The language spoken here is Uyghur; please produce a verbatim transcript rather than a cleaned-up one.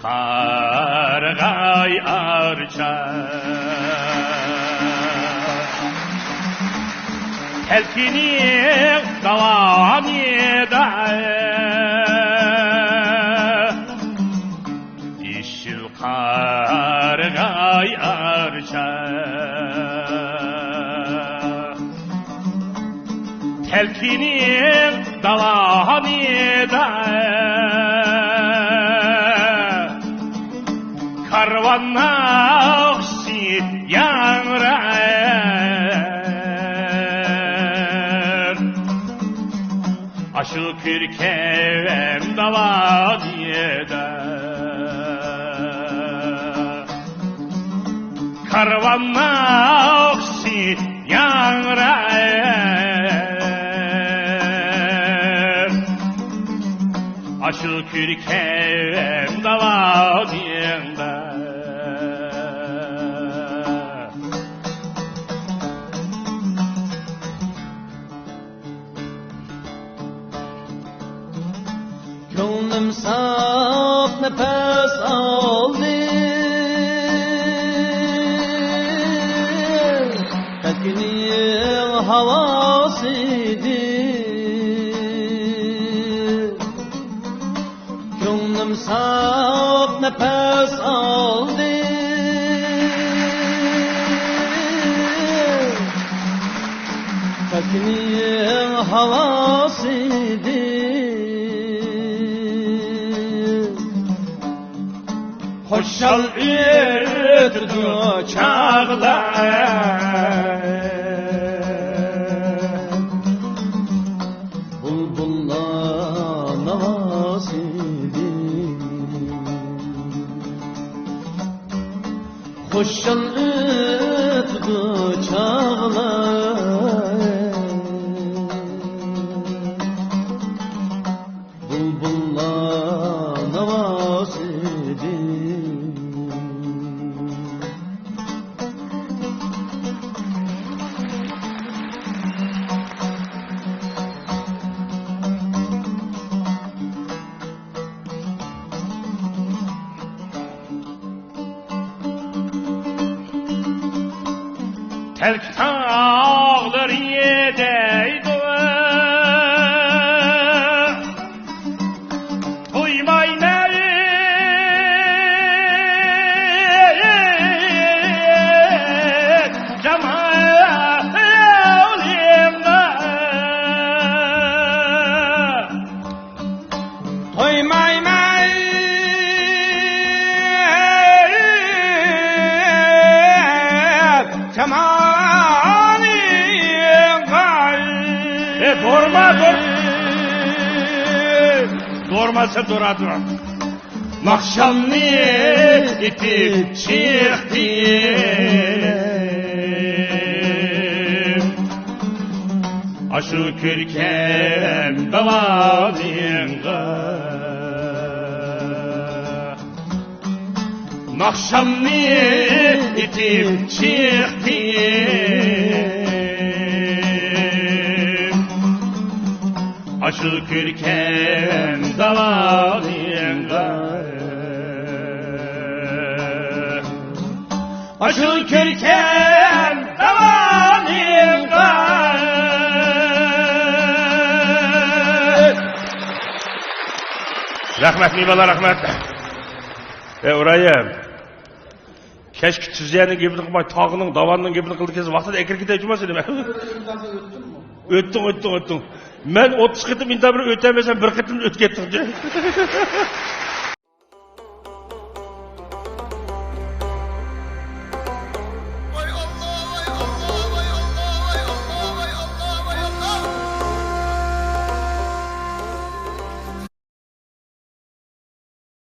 قارىغاي ئارچا، تەلكىنىڭ داۋانىدا، يېشىل قارىغاي ئارچا، تەلكىنىڭ داۋانىدا، كارۋان ناخشىسى ياڭراپ، ئاشۇ كۆركەم داۋانىدا، كارۋان ناخشىسى ياڭراپ، ئاشۇ كۆركەم داۋانىڭدا. كۆڭلۈم ساپ نەپەس ئالدى، تەلكىنىڭ ھاۋاسىدىن. كۆڭلۈم ساپ نەپەس ئالدى، تەلكىنىڭ ھاۋاسىدىن. خۇشال ئۆتىدۇ چاغلار، بۇلبۇللار ناۋاسىدىن. خۇشال ئۆتىدۇ چاغلار، بۇلبۇللار ناۋاسىدىن. تەلكە تاغلىرى دەيدۇ، تويمايمەن جامالىڭغا. تويمايمەن جامالىڭغا. ئە، دورما، دور-، دورما سەن دورا دور. ناخشامنى ئېتىپ چىقتىم. ئاشۇ كۆركەم داۋانىڭغا ناخشامنى ئېتىپ چىقتىم. ئاشۇ كۆركەم داۋانىڭغا. ئاشۇ كۆركەم داۋانىڭغا. رەھمەت، مېھمانلار، رەھمەت. ئەي ئۇرايىم، كەچكە تۈزلەرنىڭ گېپىنى قىلماي، تاغنىڭ، داۋاننىڭ گېپىنى قىلدى كەلسە، ۋاقتىدا ئەكىرىپ كېتەي جۇما سېنى مەن. ئۆتتۈڭ، ئۆتتۈڭ، ئۆتتۈڭ. مەن ئوتتۇز قېتىم ئىنتايىن بىر ئۆتەلمىسەم، بىر قېتىم ئۆتۈپ كەتتىڭ.